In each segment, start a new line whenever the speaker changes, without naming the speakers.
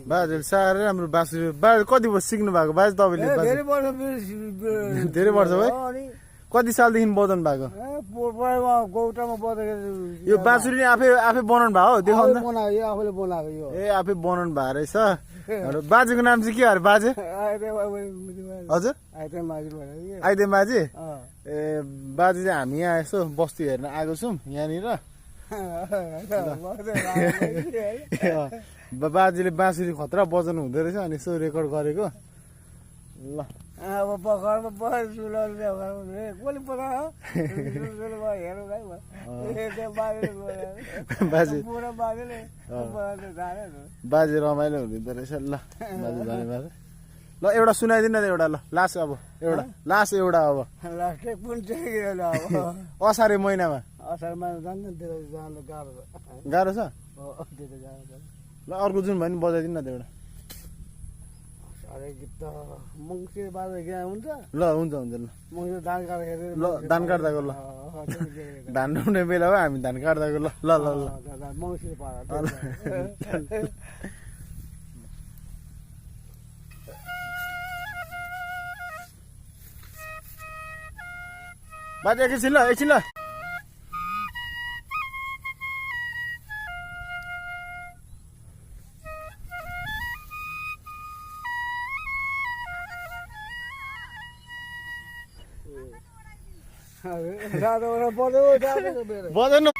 बाजेले साह्रै राम्रो बाँसुरी बाजे कति वर्ष सिक्नु भएको बाजे तपाईँले धेरै वर्ष भयो कति सालदेखि बजाउनु भएको
गौटामा बजाएर
यो बाँसुरी नि आफै आफै बनाउनु भएको हो देखाउनु त
आफूले बनाएको यो
ए आफै बनाउनु भएको रहेछ बाजेको नाम चाहिँ के अरे बाजे हजुर आइदे माझी ए बाजे चाहिँ हामी यहाँ यसो बस्ती हेर्न आएको छौँ यहाँनिर बाजेले बाँसुरी खतरा बजाउनु हुँदो रहेछ अनि यसो रेकर्ड गरेको ल
अब पखरमा
बाजे रमाइलो हुँदो रहेछ ल बाजे धन्यवाद ल एउटा सुनाइदिनु न एउटा ल लास्ट अब एउटा लास्ट एउटा अब
लास्टै कुन चाहिँ अब
असारे महिनामा
असारमा जान्छ जान गाह्रो
गाह्रो छ
गाह्रो
ल अर्को जुन भयो नि बजाइदिनु न त एउटा
अरे गीत त मङ्सिर बाजा यहाँ हुन्छ
ल हुन्छ हुन्छ ल
मङ्सिर धान काट्दाखेरि
ल धान काट्दाको ल धान रोप्ने बेला हो हामी धान काट्दाको ल ल ल ल
मङ्सिर पारा
बाजे एकछिन ल एकछिन ल बजाउनु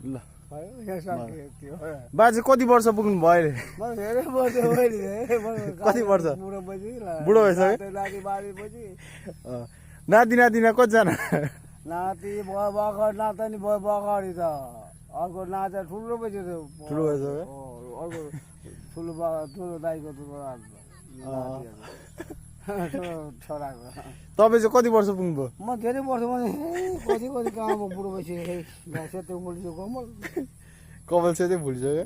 ल बाजे कति वर्ष पुग्नु भयो कति वर्ष बुढो भइसक्यो नाति नातिना कतिजना
नाति भयो भर्खर नातानी भयो भर्खर त अर्को नाता ठुलो भइसक्यो
ठुलो भइसक्यो
अर्को ठुलो ठुलो दाइको छोराको
तपाईँ चाहिँ कति वर्ष पुग्नुभयो
म धेरै वर्ष कति कति काममा बुढो भइसक्यो सेतो फुल्छु कमल
कमल चाहिँ भुलिसक्यो